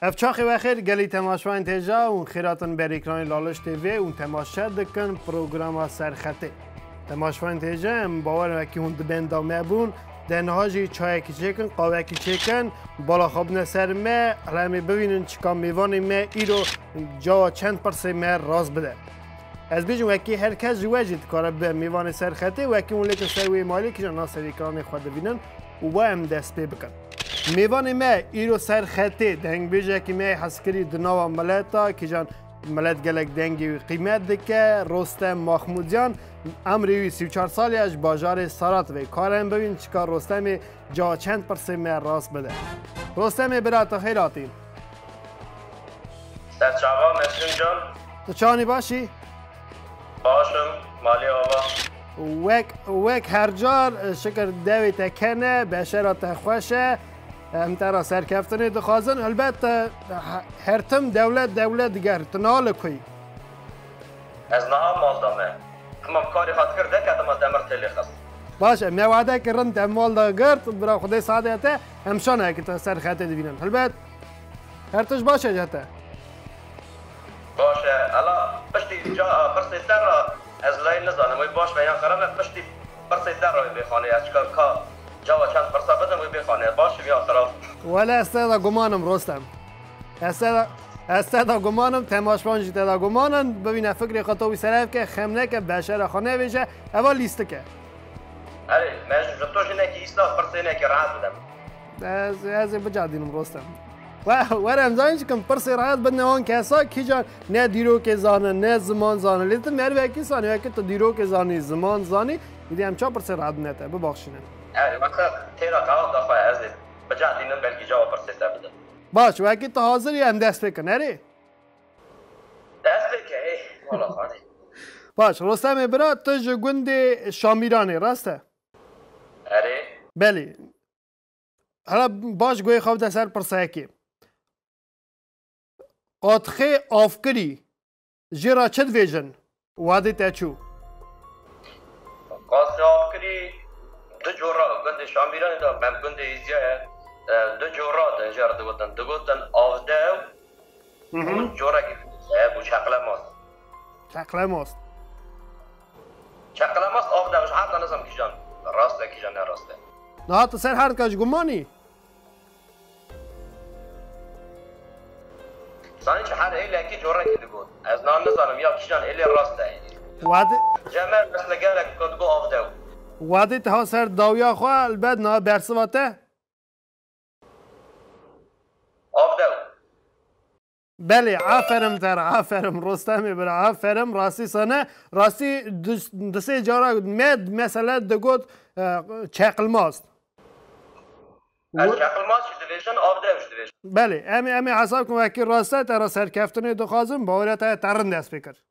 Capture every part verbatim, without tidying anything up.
Ev çaxê wexêr gelî temaşevanên têja û xêratin ber ekranê Laliş T V û temaşe dikin programa Serxetê. Temaşevanên têja em bawer wekî hûn di benda me bûn, de niha jî çayekî çêkin, qawekî çêkin, bala xwe bine ser me, hela em ê bibînin çika mêvanê me îro cawa çend pirsê me rast bide. Ez bêjim wekî her kes ji we jî dikare bibe mêvanê Serxetê, wekî hûn lêkin ser wê malê kîjan na ser ekranê xwe dibînin û ba em dest pê bikin. Mêvanê me îro Serxetê dengbêjekî me yê hezkirî di nava mileta, kîjan milet gelek dengê wî qîmet dike, Rostem Mahmudyan, emrê wî sî û çar salî ye, ji bajarê Sarativê. Karin bibîn çika Rostemê cawa çend pirsê me rast bide. Rostemê bira, tu xêr hatî. Serçava Mesrûn can. Tu çawanî, baş î? Baş im, malê ava. Wek, wek her car, şikir dewê te kene, beşera te xweş e. Em te ra serkeftinê dixwazin. Helbet, e, he-, her tim dewlet, dewlet diger. Tu niha li ku yî? Ez niha mal de me. Hema karê xwe dikir, derketim, ez demir têlê xist. Baş e, me wade kirin, te mal de girt, bira Xwedê saadê te, em şaneyekî te Serxetê dibînin. Helbet, her tişt baş e ji te. Baş e, ela piştî ca pirsê te re ez lê nizanim, wê baş be yan xerab e, piştî pirsê te re wê bêxanê, ez çika ka cawa çend pirsa bidim wê bêxanê, ez baş im ya xerab. Wele ez te de guman im, Rostem. Ez te de, ez te de guman im, temaşvan jî te de guman in, bibîne fikrê xwe to wî ser hev ke, xem neke, beşera xwe nevêje, eva lîstik e. Erê, me ji to jî nekî îslah pirsê nekî rehet bidim. Ez, ez ê bicadînim, Rostem. We, were em zanîn çikim pirsê rehet bidine wan kesa kîjan ne dîrokê zanin, ne ziman zanin. Lê tu merivekî sanî, wekî tu dîrokê zanî, ziman zanî, îdî em ça pirsê rehet bidine te, bibaxşîne. Erê, wexta têra qewat daxwe ez ê bicadînim, belkî cewab pirsê te bidim. Baş, wekî tu hazir î em dest pê kin, erê? Dest pê ke, ê, wala xanê. Baş, Rostemê bira, tu ji gundê Şamîranê, rast e? Erê. Belê. Hala baş guhê xwe bide ser pirsayekê. Qatixê avkirî jê re çi dibêjin? Wadê te çû. Qatixê avkirî du cora gundê Şamîranê de, me gundê Êziya ye, e, du cora din jê re digotin. Digotin avdew, Hı hı. Û corekî hebû çeqlemos. Çeqlemos. Çeqlemos avdew, ji her de nizam kîjan rast e, kîjan ne rast e. Niha tu ser her dika ji gumanî? Zanî çi her êlekî corekî digot. Ez nan nizanim ya kîjan êlê rast e. Wadi- Cemer mesle gelek ku digot avdew. Wadê te ha ser dawiya xwe, elbet niha bersiva te? Avdew. Belê, aferin te re, aferin Rostemê bira, aferin, rastî sane, rastî du, du sê cara me, mesele digot, e, çeqilmast. Ez çeqilmast jî dibêjin, avdew jî dibêjin. Belê, em ê, em ê hesab kin wekî rast e, te re serkeftinê dixwazim, baweriya te te rind dest pê kir.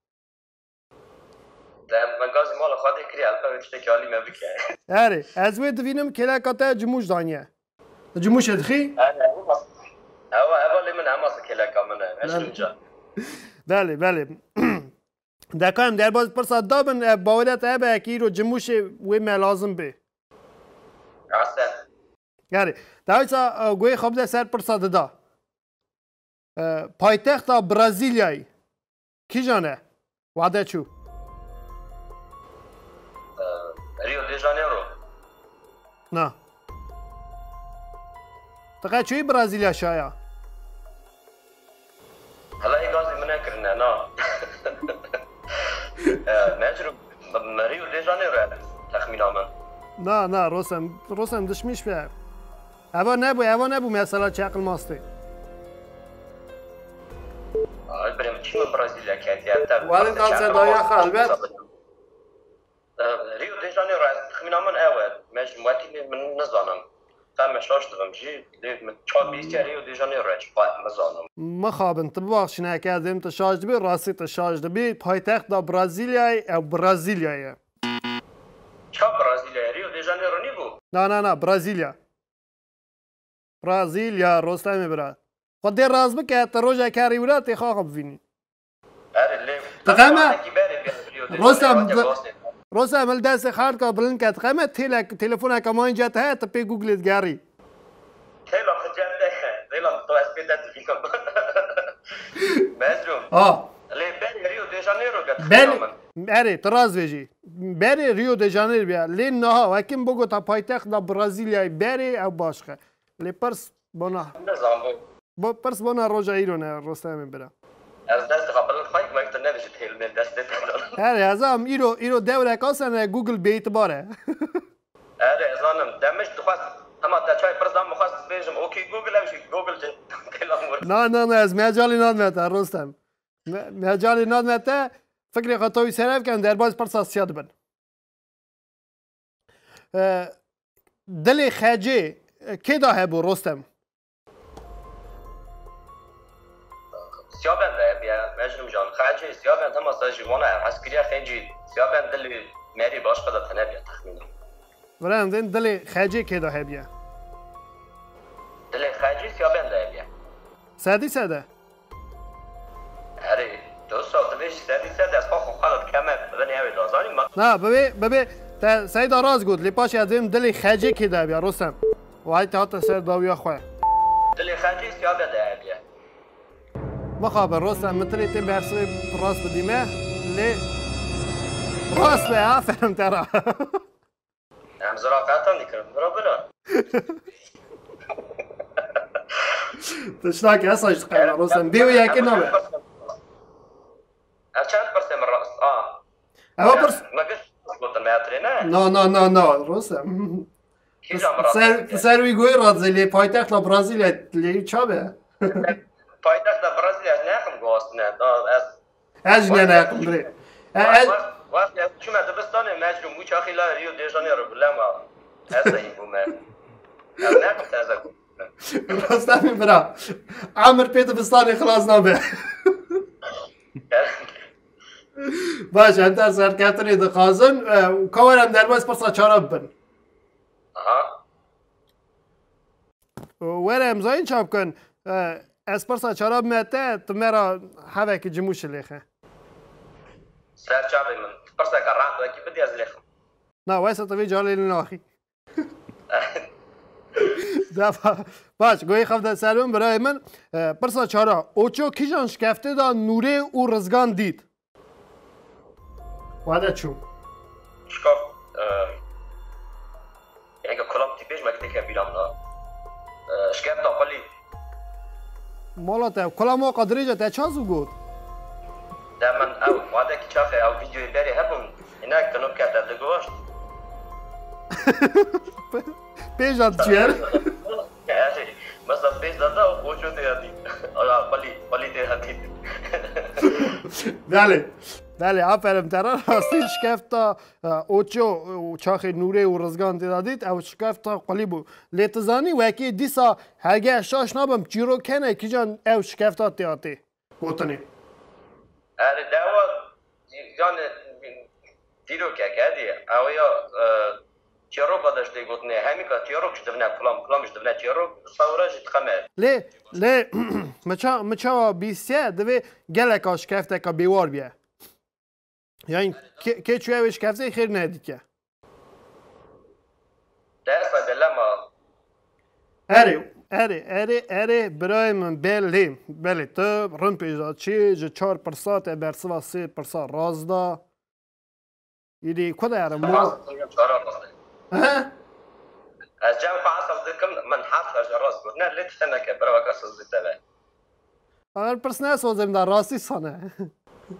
Te me gazî mala xwe dê kiriye, elbet wê tiştekî alî me bike. Erê, ez wê divînim kêleka te cimûş daniye. Cimûşê dixî? Erê, ewa, ewa, ewa lê min hema se kêleka min e. Ez Belê. Şinca. Belê, belê. Deka em derbas pirsa dabin, e, baweriya te hebe, eke îro cimûşê wê me lazim bê. Rast e. Erê, dawîsa, e, guhê xwe bide ser pirsa dida. E, paytexta Brazilyayê kîjan e? Wade çû. E, Rio de Janeiro. Na. Tu qe çûyî Brazilya şaya? Hela ê gazî min nekirine, na. E, Mecrû, Rio de Janeiro e texmîna min. Na, na, Rosem, Rosem dişmîş be. Eva nebû, eva nebû mesela çeqil mastê. Ay, birê min çi min Brezîlya ketiye, te Walê qal ser dawiya xwe, elbet. E, Rio de Janeiro, ez texmîna min ew e. Me ji wekî lê min nizanim. Qe me şaş dibim jî, lê min çawa bihîstiye Rio de Janeiro, ez xwe nizanim. Mixabin, tu bibaxşîne, heke ez dibêm tu şaş dibî, rastî tu şaş dibî. Paytexta Brazîlyayê, ew Brazîlya ye. Ça Brazîlya ye? Rio de Janeiro nîbû? Na, na, na, Brazîlya. Brazîlya, Rostemê bira. Xwe dê rast bike, te rojeke herî wira tê xaxa bivînî. Erê lê. Diqeme. Rostem, Rostem, li destê xwe dika bilind ke, diqeme têlek, telefoneke mayîn cete heye, tu pê Google digerî. Têla xwe cete, têla to ez pê te dibînim. Ha. Lê berê Rio de Janeiro get Berê, xeya min. Berê, tu rast vêjî. Berê Rio de Janeiro biya. Lê niha, wekî min bigota paytexta Brazilyayê berê ew baş xe. Lê pirs bona. Nizam bû. Bo pirs bona roja îro ne, Rostemê bira. Ez dest dixa bilind xwe, wek tu nebêjî têlmê destê te. Herê, ez am îro, îro dewrek asene Google bêîtibar e. Erê, ez zanim. Demiş dixwest, hema te çay pirs da, min xwest bêjim, okey Google, ew jî Google jî têlan wir. Na, na, na, ez mecalê nadime te, Rostem. Me-, mecalê nadime te, fikrê xwe tawî serev ken, derbaz pirsa siya dibin. E, dilê xecê, e, kê da hebû, Rostem? Siyabend de hebiye, Mecnûn can. Xecê Siyabend hema sa ji wana ev heskiriya xecî Siyabend dilê merî başqa da tene biya texmînan. Vira em dên dilê xecê kê da hebiye? Dilê xecî Siyabend de hebiye. Sedî sede? Erê, dost, tu vê ji sedî sed ez xwe xwe xwe dikeme, binê ew ê da zanî ma. Na, bibê, bibê, te seyda rast got, lê paşê ez dêm dilê xecê kê da hebiye, Rostem. Vay te hate ser dawiya xwe. Dilê xecî Siyabend de hebiye. Mixabin, Rostem, min tilê tê bersivê rast bidîme, lê rast be, aferin te ra. Em zira qetan dikirin, bira bira. Tiştakî hesa ji qeyna, Rostem, bê wê yekê nabe. Ev çend pirsê min rast? A. Ewa pirs- Me giş gotin me etirê, ne? Na, na, na, na, Rostem. Kîjan min rast Ser, ser wî goyê razê lê paytexta Brazîlya lê çabe? Paytexta Brazîlya ez neaxim guhastine. Da ez Ez jî ne neaxim dirê. E, ez Wextê ez çûme dibistanê, me ji mû çaxî la Rio de Janeiro gulema. Ez zehîn bûme. Ez neaxim te ez e Rostemê bira. Emir pê dibistanê xilas nabe. Baş, em te serkeftinê dixwazin. E, ka were em derbas pirsa çara bibin. Aha. Were em zayîn çap kin. E, ez pirsa çara bime te, tu me ra hevekî cimû şilêxe. Ser çavê min. Pirseke rand wekî bidî ez lêxim. Na, wesa tu vê carê lê naxî. Defa, baş, goyê xev de ser min, birayê min. E, pirsa çara. Oço kîjan şkeftê de Nûrê û Rizgan dît? Wade çû. Şkaf, e, yeke kulam tîpêj me têke bîra min a. E, şkefta xwelî. Mala te, kulam o qadirêja te ça zû got? De min ew, wadekî çaxê ew vîdeoyê berê hebûn, hinek kinop kete digoşt. Pêja diçû yer. Erê, mesela pêş de da oço tê hatî. Ala, xwelî, xwelî tê hatî. Belê. Belê, aferin te re, rastî şkefta, e, oço, e, çaxê Nûrê û Rizgan tê de dît, ew şkefta xwelî bû. Lê tu zanî, wekî dîsa hege şaş nabim, çîrok hene, kîjan ew şkefta tê hatê. Gotinê. Erê, dewa, yani, dîrokek hediye. Ew ya, e, çêrok da ji tê gotinê. Hemîka çêrok ji divne kulam, kulam ji divne çêrok. Sawira jî dixeme. Lê, lê, mi ça-, mi çawa bîstiye, divê geleka şkefteka bêwar biye. Yani, kê, kê çûye wê şkeftê xêr nedîtiye. Dersa dilema. Erê, erê, erê, erê, birayê min, belê, belê, tu rin pêş de çi, ji çar pirsa te bersiva sê pirsa rast da. Îdî ku de yerim? Rast dikim, çara rast. He? Ez cem xwe hesab dikim, min heft car rast got. Ne, lê tişte neke, bira weke siz dî te be. Eger pirs nesozim da, rastî sane.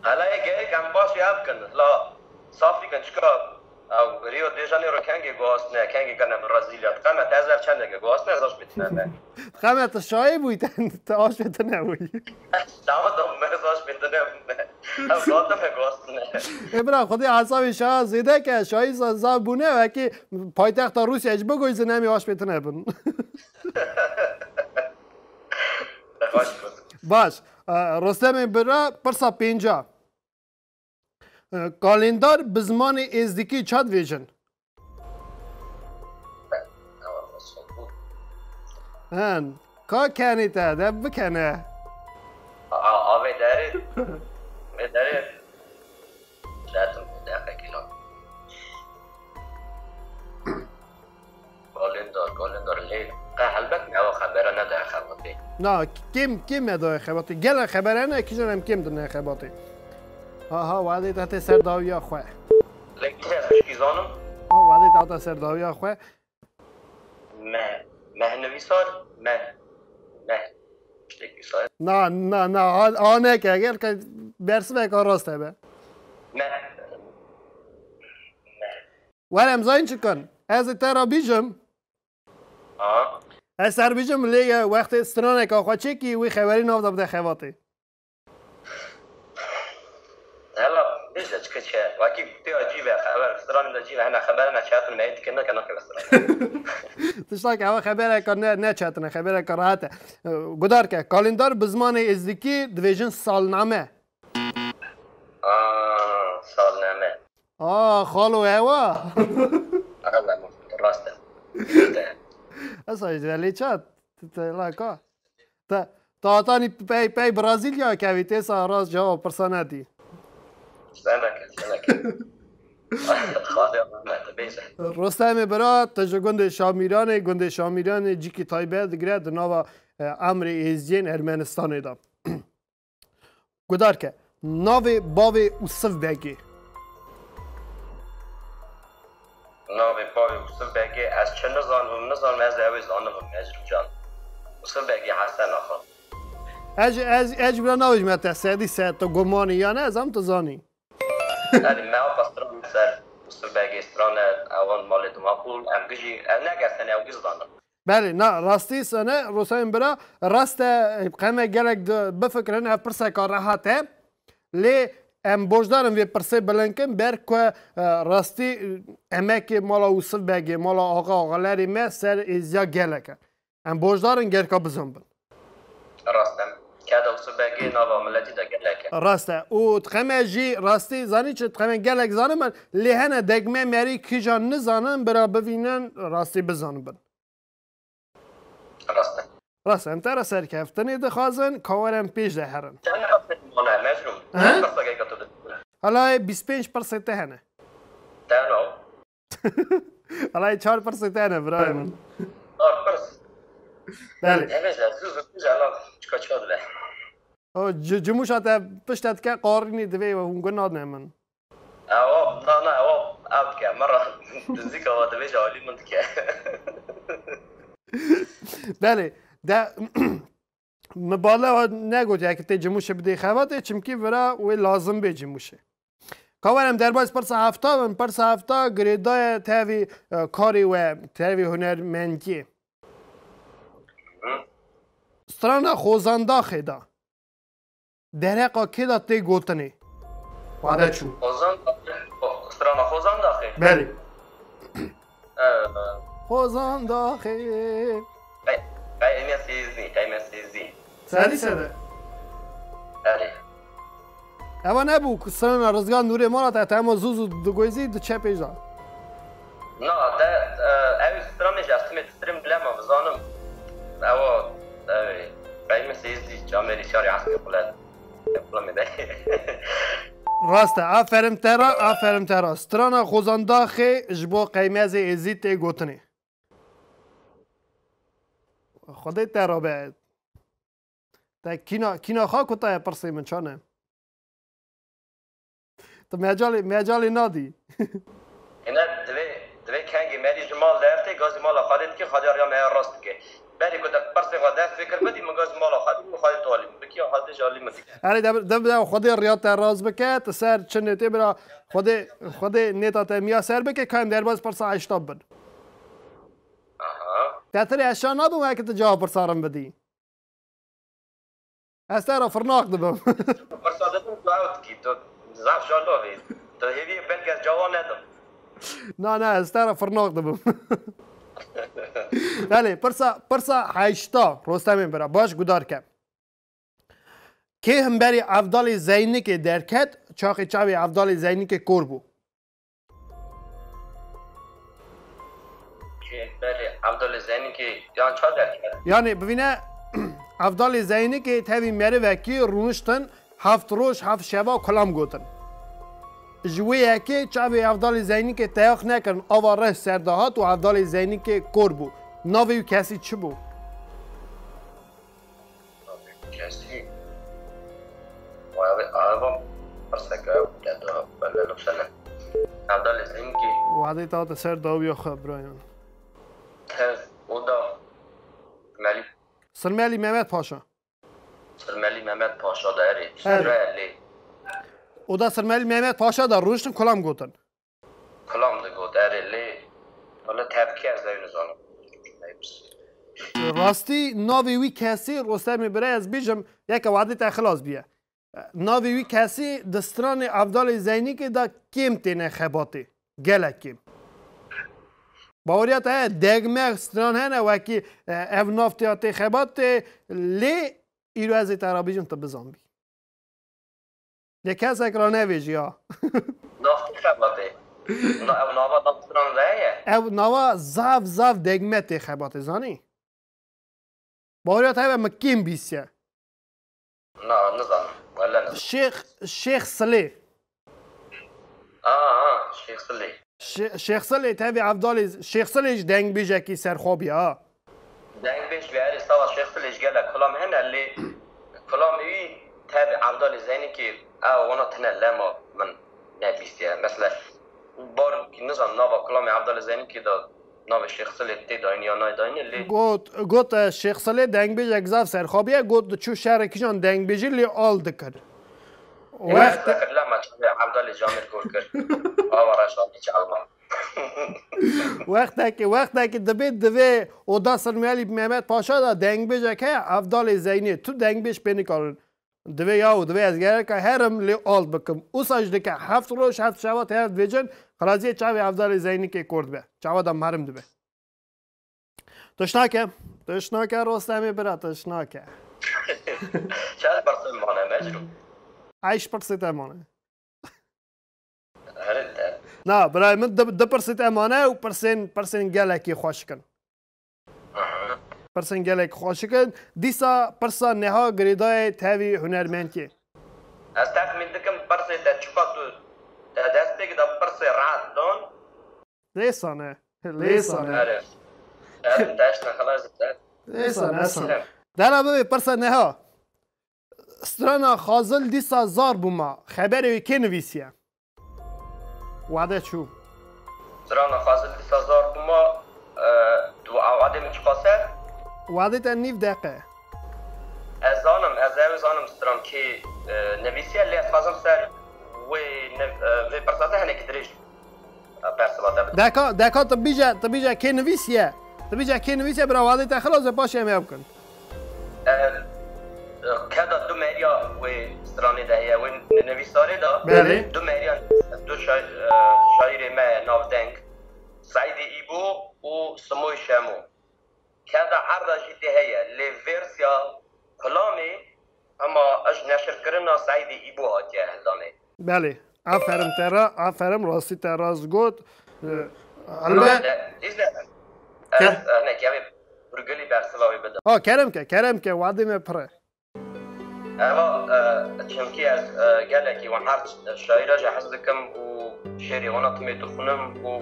Hele yê gerek em baş ya bikin. La safî kin, çika ew Rio de Janeiro kengê guhastine, kengê kene Brezîlya. Qeme te ezer çendeke guhastine, ez aş pê tine me. Qeme tu şayî bûyî, te, te aş pê tine bûyî. Dawa da me ez aş pê tine me. Ev zaten me guhastine. Ê bira, xwedî hesabê şaya zêde ke, şayî za-, zaf bûne, wekî paytexta Rûsya jî bigoyî zinemî aş pê tine bin. Baş. E, Rostemê bira, pirsa pênca. E, kalendar bi zimanê êzdikî ça dibêjin? Hen, ka kenê te de bikene. A, a, avê derê. Vê derê. Şayetim deqekî lan. Kalendar, kalendar lê qe helbet me ewa xebera nede xelqê. Na, kêm, kêm me daye xebatê. Gelek xeber hene, kîjan em kêm dine xebatê. Ha, ha, wadê te tê ser dawiya xwe. Lê kî ez pişkî zanim? Ha, wadê te hata ser dawiya xwe. Me, mehnivîsar, me, me, tiştekî sar. Na, na, na, a, a neke, gel ke bersiveka rast hebe. Me, Were em zayîn çi kin? Ez ê te re bîjim. a, Ez ser bîjim lê ye wextê straneka xwe çêkî wî xewerî nav de bide xebatê. Hela, bêje çi çi ye? Wekî tê ya cî ve, xeber, stranê de cî ve, hene xeber, hene çetin, me dike, neke, neke ve stranê. Tiştak ewa xebereka ne, ne çetin e, xebereka rahat e. Gudarke, kalendar bi zimanê êzdikî dibêjin salname. Aa, salname. Aa, xalo ewa. Aa, rast e. Rast e. Esa ji lê çat. Te la ka. Te, te hatanî pey, pey Brazîlya kevî tê sa rast cewab pirsa nedî. Seneke, seneke. Xadê Ahmet, bêje. Rostemê bira, te ji gundê Şamîranê, gundê Şamîranê cîkî taybet digire di nava, e, emrê êziyên Ermenistanê de. Gudarke, navê bavê Ûsiv Begê. Navê bavê Ûsiv Begê, ez çi nizanibim, nizanibim, ez ê ew ê zanibim, Mecrûm can. Ûsiv Begê Hesen axa. Ez, ez, ez ji bira navê ji me te sedî sed tu gumanî, yan ez em tu zanî. Erê, me apa stran ser Ûsiv Begê stran e, ewan malê dima bûn, em gijî, ev ne gersen ew giş zanin. Belê, na, rastî sene, Rosayên bira, rast e, qeme gelek di-, bifikirin, ev pirseka rehat e. Lê em boşdarin vê pirsê bilind kin, ber ku, e, rastî, e, emekê mala Ûsiv Begê, mala axa, axalerê me ser êziya gelek e. Em boşdarin gerka bizanbin. Rast e. Keda Ûsiv Begê nava miletî de gelek e. Rast e. Û dixeme jî rastî zanî çi dixeme gelek zanimin, lê hene degme merî kîjan nizanin, bira bivînin, rastî bizanibin. Rast e. Rast e, em te re serkeftinê dixwazin, ka were em pêş de herin. Çend qasek mane, Mecnûn? He? Çend qasek tu dikî? Hala bîst pênc pirsê te hene. Teno. Hala çar pirsê te hene, birayê min. Çar pirs. Belê. Hemêja, zû zû, zû, ela çika çiya dibe. O, ci-, cimûşa te pişt te dike qarînî divê we hûn gun nadine min. Ewa, na, na, ewa, ew dike, me re dizîka wa dibêje alî min dike. Belê, de, min bala negotiye ki tê cimûşê bidê xebatê, çimkî vira wê lazim bê cimûşê. Ka werem derbas pirsa hefta bin, pirsa hefta girêdaye tevî, e, karê we, tevî hunermendiyê. Strana Xozandaxê de. Dereqa kê de tê gotinê? Wade çû. Xozan, strana Xozan daxê. Belê. Xozan daxê. Qey, qey emê sêzdî, qey me sêzdî. Sedî sede. Erê. Eva nebû ku strana Rizgan Nûrê Mala te, te hema zû zû digoyzî di çe pêj de. Na, te, e, ew stranê ji estimê Trim bilema bizanim. Ewa, ew, qeyme sêzdî, camêrî şarî Esmê Xulet. Xulemê de. Rast e, aferin te ra, aferin te ra. Strana Xozandaxê ji bo qeymezê êzî tê gotinê. Xwedê te rabe. Te kîna, kîna xwe kutaya pirsê min çane? Tu mecalê, mecalê nadî. Hine divê, divê kengê merî ji mal dertê, gazî mala Xwedê dike, Xwedê riya me ya rast dike. Berî ku te pirsê xwe dest pê kir bidî, min gazî mala Xwedê, min Xwedê tu alî min bikî, Xwedê ji alî min dike. Erê de, de, de Xwedê riya te rast bike, tu ser çi nêtê bira, Xwedê, Xwedê nêta te miya ser bike, ka em derbas pirsa heşta bin. Aha. Te tirê eşa nabim weke tu cewab pirsa rin bidî. Ez te re firnaq dibim. Pirsa didim, tu ew dikî, tu zaf şalo bî. Tu hêviyê belkî ez cewab nedim. Na, na, ez te re firnaq dibim. Belê, pirsa, pirsa heşta, Rostemê bira, baş gudar ke. Kê himberî Evdalê Zeynikê derket, çaxê çavê Evdalê Zeynikê kor bû? Kê berê Evdalê Zeynikê yan ça derkeve? Yanê bivîne Evdalê Zeynikê tevî merivekî rûniştin heft roj heft şeva kulam gotin. Ji wê yekê çavê Evdalê Zeynikê teyax nekirin, ava reh ser de hat û Evdalê Zeynikê kor bû. Navê wî kesî çi bû? Kesî. Ava pirseke ew te da bele nifsene. Evdalê Zeynikî. Wadê te hate ser dawiya xwe birayan. Tev oda Melî. Sirmelî Mehmet Paşa. Sirmelî Mehmet Paşa da erê. Erê. Sirmelî. Oda Sirmelî Mehmet Paşa da rûniştin kulam gotin. Kulam digot, erê lê wele tevkî ez ew nizanim. Rastî navê wî kesî Rostemê bira ez bêjim, yeke wadê te xilas bîye. Navê wî kesî di stranê Evdalê Zeynîkê de kêm têne xebatê. Gelek kêm. Baweriya te heye, degme stran hene wekî, e, ev nav tê ya tê xebatê, lê îro ez ê te re bêjim tu bizanbî. Lê kesek ra nevêjî ha. Nav tê xebatê. Na, ew nava nav stran re heye? Ew nava zaf zaf degme tê xebatê, zanî? Baweriya te hebe min kêm bîsiye. Na, nizanim. Wele nizanim. Şêx, Şêx Silê. A, a, Şêx Silê. Şê-, Şêx Silê tevî Evdalê, Şêx Silê jî dengbêjekî serxwe bî ha. Dengbêj bî, erê sava Şêx Silê ji gelek kulam hene lê kulamê wî tevî Evdalê Zeynikê ew wana tine lema min nebîstiye. Mesela bar nizanim nava kulamê Evdalê Zeynikê de navê Şêx Silê tê dayîn ya nayê dayînê lê. Got, got, e, Şêx Silê dengbêjek zaf serxwe bîye, got diçû şerê kîjan dengbêjî lê al dikir. Wext dikir lema çavê Evdalê camêr kor kir. Awa reşanî çawa. Wextekî, wextekî dibê divê oda Sirmelî Mehmet Paşa da dengbêjek heye Evdalê Zeynê. Tu dengbêj pê nikarin. Divê yaw, divê ez gereka herim lê al bikim. Usa jî dike heft roj, heft şeva tê hev dibêjin, xilaziyê çavê Evdalê Zeynikê kor dibe. Çawa da merim dibe. Tişt nake, tişt nake Rostemê bira, tişt nake. Çend pirsên mane Mecnûn? Eyş pirsê te mane. Herê te. Na, birayê min du, du pirsê te mane û pirsên, pirsên gelekî xweşik in. Aha. Pirsên gelek xweşik in. Dîsa pirsa niha girêdayê tevî hunermendkê. Ez texmîn dikim pirsê te çiqa tu te dest pêk da pirsê rehet dan. Lêsane. Lêsane. Erê. Erê, te eşna xelas te. Lêsane, Hasan. Erê. Dera bibê pirsa niha. Strana Xazil dîsa zar bûma. Xeberê wê kê nivîsiye? Wade çû. Strana Xazil dîsa zar bûma, e, tu wadê min çiqas e? Wadê te nîv deqe. Ez zanim, ez ew zanim stran kê, e, nivîsiye, lê ez xwazim ser wê niv-, e, vê pirsa te hinekî dirêj, e, bersiva te bidim. Deka, deka tu bîje, tu bîje kê nivîsiye? Tu bîje kê nivîsiye, bira wadê te xilas e, paşê em ê ew bikin. E, e, keda du meriya wê stranê de heye, wê nivîsarê de. Belê. Du meriya, du şa-, e, şaîrê me navdeng, Seîdê Îbo û Simoy Şemo. Keda erda jî tê heye, lê versiya kulamê hema ji neşirkirina Seîdê Îbo hatiye hildanê. Belê. Aferin te re, aferin, rastî te rast got. Ee, elbet. Îzne, îzne. Ez, Ke- eh, ne, kevê Hurgulî bersiva wê bidim. Ha, kerem ke, kerem ke, wadê me pir e. Eva, eh, çimkî ez, eh, gelekî wan her şaîra jî hez dikim û şêrê wana timê dixwînim û,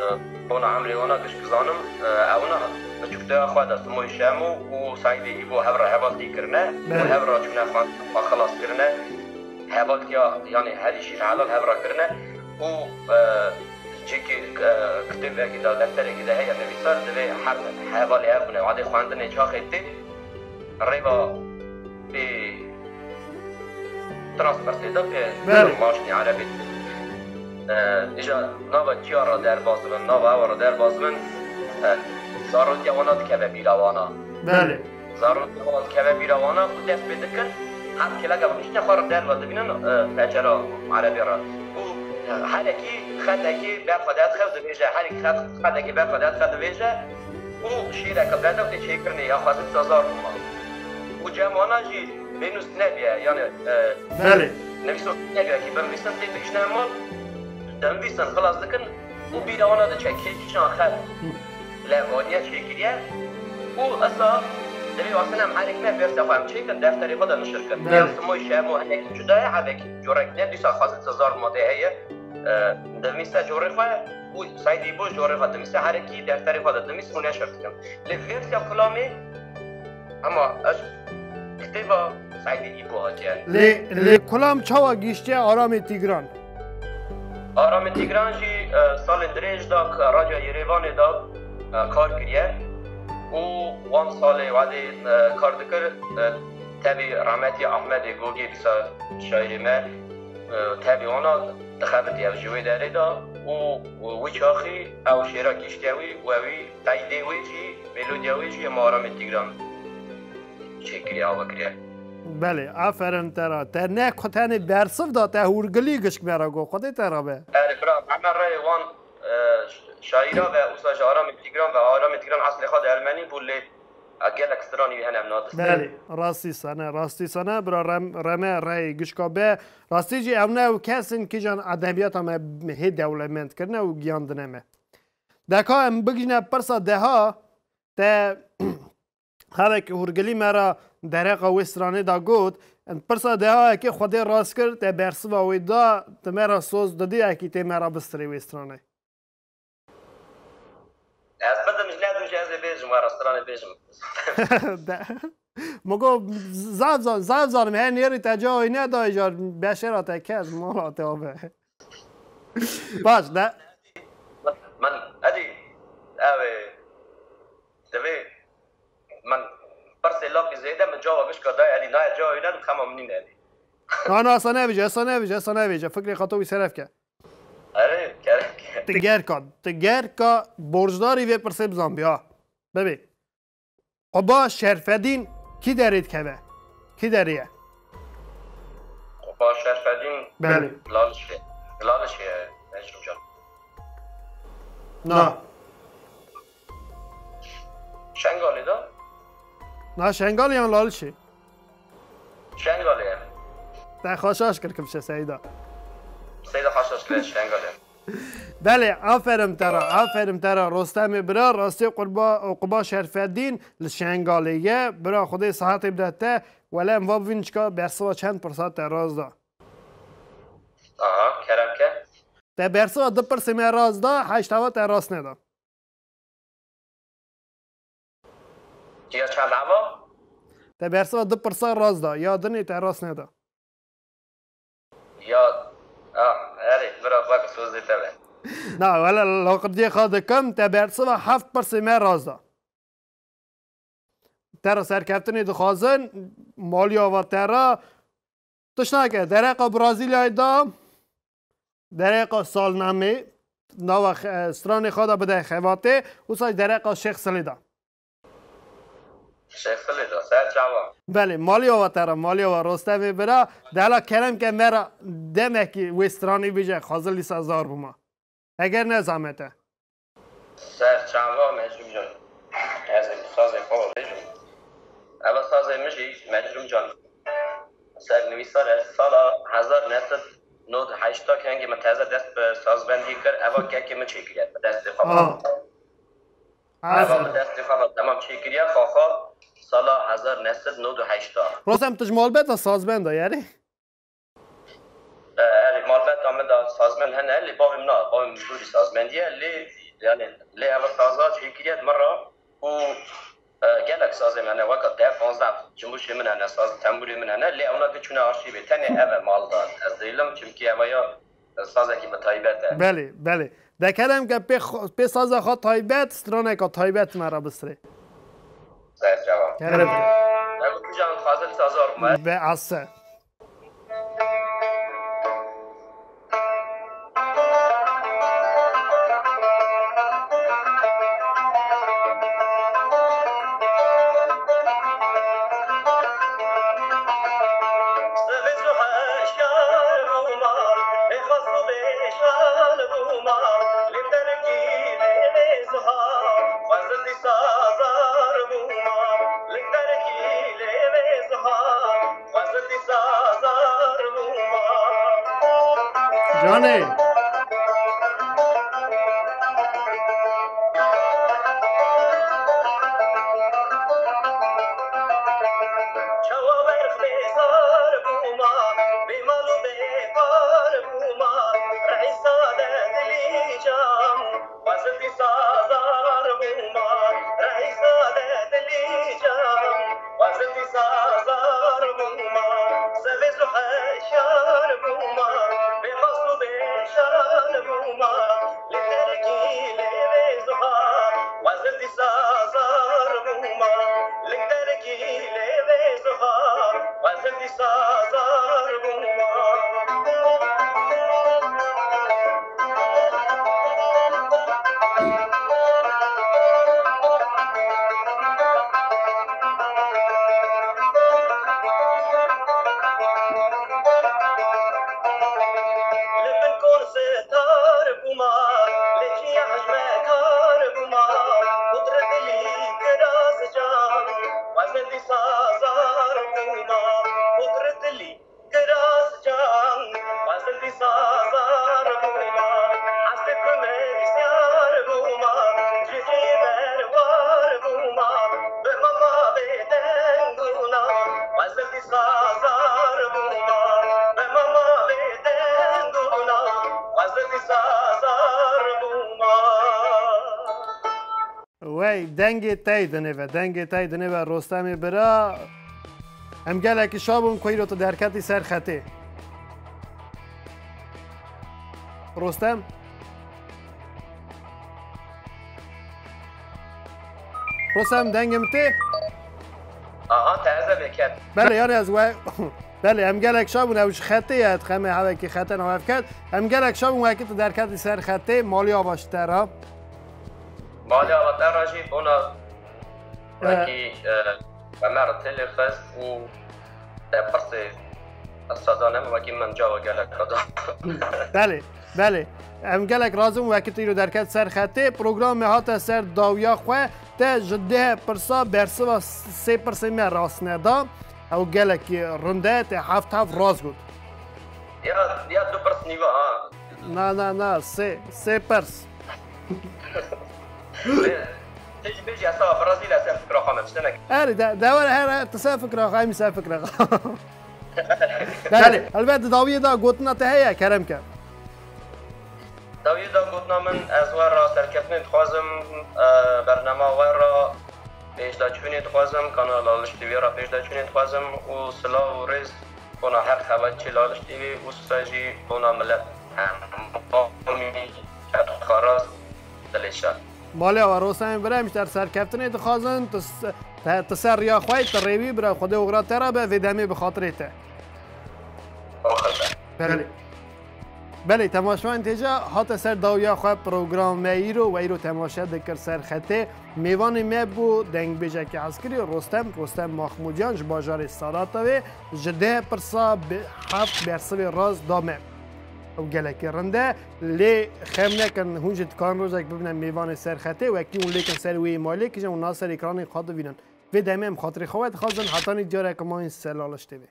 eh, bona emrê wana gişk zanim. Eh, ewna biçûkteya xwe de Simoy Şemo û Seîdê Îbo hev re hevaltî kirine û Belê. Hev re çûne xwendina xwe xilas kirine. Hevaltiya, yanî herî şîr helal hev re kirine û, eh, cihekî, eh, kitêbekî de, defterekî de heye nivîsar, divê her hevalê hev bûne, wadê xwendinê çaxê tê, rêva pê transpersê de pê Belê. Maştê erebê. Eh, îja nava çiya re derbas bin, nava ewa re derbas bin, eh, zarotiya wana dikeve bîra wana. Belê. Zarok wan dikeve bîra wana û dest pê dikin, her kêleka rûniştine xwe re derve dibînin, e, pencera erebê re. Û, e, herekî xetekî ber xwe dedixe û dibêje, herekî xet-, xetekî ber xwe dedixe dibêje û şîreke bedew tê çêkirinê ya xwezin sezar bûma. Û cem wana jî bênûs nebiye, yani, e, Belê. Nivîsok nebiye ki binivîsin tê digişne mal, dinivîsin, xilas dikin û bîra wana diçe kê kîjan xet. Levaniye çêkiriye û esa divê wasin em herek me berse xwe em çêkin, defterê xwe de nişir kin. Belê. Ev Simoy Şemo hinekî cuda ye, hevekî corek ne, dîsa xwazit sezar mate heye. E, dimîse corê xwe û Seîdê Îbo corê xwe dimîse, herekî defterê xwe de dimîs û neşir dikin. Lê versiya kulamê, hema ez Têva Seîdê Îpo hatiye. Lê, lê Kulam çawa gihîştiye Aramê Tîgran? Aramê Tîgran jî, e, salên dirêj da, Radyoya Yerêvanê da, e, kar kiriye û wan salê wadê, e, kar dikir, e, tevî rehmetî Ahmedê Gogê dîsa şaîrê me, e, tevî wana dixebitiye ev ji wê derê da û, û wî çaxî ew şêra gihîştiye wî û ewî qeydê wê jî, melodiya wê jî hema Aramê Tîgran çêkiriye, ava kiriye. Belê, aferin te ra. Te ne ku tenê bersiv da, te hûrgilî gişk me ra got. Xwedê te ra be. Erê bira, me reyê wan, e, ş-, şaîra ve, usa ji Aramê Tîgran ve, Aramê Tîgran eslê xwe di ermenî bû, lê, e, gelek stranî wî hene em nadistin. Belê, rastî sene, rastî sene, bira rem-, reme reyê gişka be. Rastî jî ew ne ew kes in kîjan edebiyata me hê dewlemend kirine û giyandine me. Deka em bigihîne pirsa deha, te Hevek hûrgilî me ra dereqa wê stranê da got, pirsa deha yekê Xwedê rast kir, te bersiva wê da, tu me ra soz didî, yekî tê me ra bistirê wê stranê. Ez bidim ji ne dû jî ez ê bêjim, we ra stranê bêjim. De-, Min got, zaf zan-, zaf zanim, her nêrî te ca wî nedayê car, beşê ra te kes, mala te abe. Baş, de. Min, edî, ew ê, divê Min pirsê lafî zêde min cava gişka daye, edî naye cava wî nedim, xema min nîne edî. Na, na, esa nebêje, esa nebêje, esa nebêje. Fikrê xwe to wî seref ke. Erê, kerem ke. Ti gerka, ti gerka borcdarî vê pirsê bizanbî, ha. Bibê. Quba Şerfedîn kî derê dikeve? Kî derê ye? Quba Şerfedîn Belê. Lalişê. Lalişê ye, Necim can. Na. Şengalê de? Na, Şengalê yan Lalişê? Şengalê ye. Te xwe şaş kir, kifşe Seyda. Seyda xwe şaş kir, Şengalê. Belê, aferin te re, aferin te re, Rostemê bira, rastî Qurba-, Quba Şerfedîn li Şengalê ye. Bira, Xwedê sihetê bide te. Wele em va bivîn çika bersiva çend pirsa te rast da. Aha, kerem ke. Te bersiva du pirsê me rast da, heşt ava te rast neda. Ya çend ava? Te bersiva du pirsa rast da, ya dinê te rast neda. Ya, ah, erê, bira, bak, sozê te be. Na, wele laqirtiyê xwe dikim, te bersiva heft pirsê me rast da. Te re serkeftinê dixwazin, malî ava te re. Tişt nake, dereqa Brazîlyayê da, dereqa Salnamê, nava xe-, stranê xwe de bide xebatê, wisa dereqa Şêx Silê da. Şêx Silê da, ser çava. Belê, malî ava te re, malî ava Rostemê bira, dela kerem ke me re demekî wê stranê bêje, xwazil dîsa zar bûma. Eger ne zahmet e. Ser çava Mecnûn can. Ez ê sazê xwe bêjim. Eva sazê min jî Mecnûn can. Ser nivîsar e, sala hezar neh sed nod heşta kengê min teze dest bi sazbendî kir, eva kekê min çêkiriye. Bi destê xwe. Ah. Eva bi destê xwe ve temam çêkiriye, xaxa sala hezar neh sed nod û heşta. Rostem, tu ji malbeta sazbenda, yani? E, erê, malbeta min de sazmend hene, lê bavê min na, bavê min jûrî sazmendiye, lê, yani, lê eva saza çêkiriye di min re û, e, gelek sazê min hene, weka deh panzdeh cimbûşê min hene, saz tembûrê min hene, lê ewna giçûne arşîvê, tenê ev e mal de ez dêlim, çimkî eva ya, e, sazekî bi taybet e. Belê, belê. De kerem ke pê xo-, pê saza xwe taybet, straneka taybet me re bistirê. Ser çava. Kerem. Ev kujan xwazil sazar me. Be ase. Canê. lê vê ziva, xwezil dîsa zar bûma. Li bin kon sitar bûma, lê çiya hejmekar bûma, qudret dilî kiraz can, xwezil dîsa zar bûma, qudret dilî kiraz can, xwezil dîsa zar bûma, hestê ku me dîsyar bûma, ji cihê berwar bûma, bi mama bê deng û nav, xwezil dîsa zar bûma, bi mama bê deng û nav, xwezil dîsa zar bûma. Wey, dengê tey dinê ve, dengê tey dinê ve Rostemê bira. Em gelekî şa bûn ku îro tu derketî ser xetê. Rostem? Rostem, dengê min tê? Aha, te ez ê vêket. Belê, yani ez we, belê, em gelek şa bûn, ew ji xetê ye, dixeme hevekî xete navevket. Em gelek şa bûn, wekî tu derketî ser xetê, malî ava ji te re. Malê ava te re jî bona E, wekî, e, Ömer têlê xist û te pirsê ez saza ne wekî min cawa gelek qeda. Belê, belê. Em gelek razî bûn wekî tu îro derket ser xetê. Programê hate ser dawiya xwe. Te ji deh pirsa bersiva sê pirsê me rast neda. Ew gelekî rind e, te heft heft rast got. Ya, ya du pirs nîva ha. Na, na, na, sê, sê pirs. Te jî bêjî, ez Brazîl, ez ser fikra xwe me tiştenek. Erê, de, de were, here, tu ser fikra xwe, em ser fikra xwe. Belê, helbet di dawiyê de gotina te heye, kerem ke. Dawiyê de gotina min, ez we re serkeftinê dixwazim, e, bernama we re pêşdaçûnê dixwazim, kanala Laliş T V re pêşdaçûnê dixwazim û silav û rêz bona her xebatçî Laliş T V û sisa jî bona milet hemamî, her xaras dilê şad. Malê awa Rosenê bira, em ji te serkeftinê dixwazin, tu s-, te, tu ser riya xwe, tu rêwî bira, Xwedê oxira te re be, vê demê bi xatirê te. Oxir be. Belê. Belê, temaşevanên têja hate ser dawiya xwe programa me îro, we îro temaşe dikir ser xetê. Mêvanê me bû dengbêjekî eskirî Rostem, Rostem Mahmûdiyan ji bajarê Saratavê, ji deh pirsa bi heft bersivê rast da me. Ew gelekî rind e, lê xem nekin, hûn jî dikarin rojek bibine mêvanê ser xetê, wekî hûn lêkin ser wê emailê, kijin hûn na ser ekranê xwe dibînin. Vê demê em xatirê xwe we dixwazin, hetanî careke mayîn ser Laliş T V.